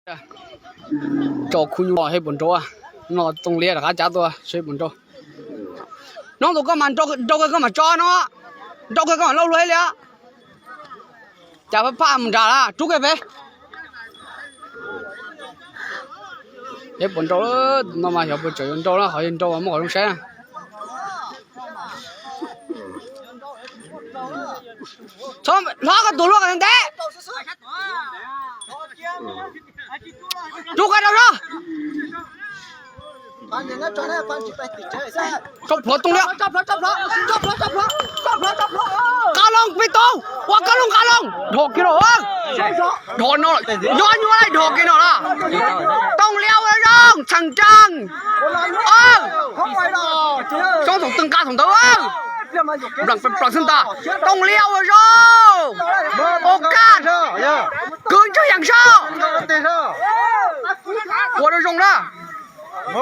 Tso khub nyuj hej puas nrau, no Tooj Liab rov qab cav tuaj seb puas nrau. No tus koj mas nrau kawg koj mas tso no, nrau kawg koj mas lauj luaj thiab li. Cas phaj phaj mus nram lawm, rub kiag pem. Seb puas nrau, tus no mas xyov puas tseem yuav nrau na, qhov yog nrau mas muab qhov zoo saib na. Hlob koj tus luaj ntev. Rub kiag rau zog. Tso plhuav Tooj Liab. Nqa loo peb tug, ua koj loo nqa loo, dhos kiag no. Dhos no, nyob nyuaj li, dhos kiag no na. Tooj Liab ua zoo, txheem nreeg. Xyoob thaum twg nqa thaum ntawd, nplees xwb ntag. Tooj Liab ua zoo, ua kaj, kwv ntsuag yees soj. Ua zoo zoo na. Ua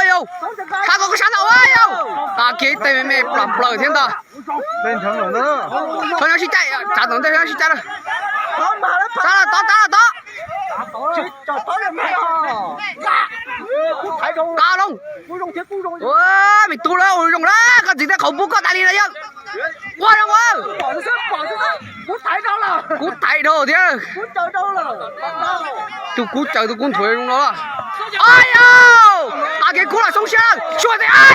yau, qhov ko koj sab ntag ua yau. Tag kev tej me me plam plaws thiab ntag. Txhob nyob sib caij, tsav tom ntej nyob sib caij na. Tab los tod, tab los tod. Nqa loo. Me tub lawm, ua zoo lawm, koj txiv tej qhauv pub koj tas li na yawg. Ua zoo, kuv thaiv dhau thiab. Tus kub caws tus kub nthuav zoo no. Yau, tag kev kub los xoob siab lawm, suav tes.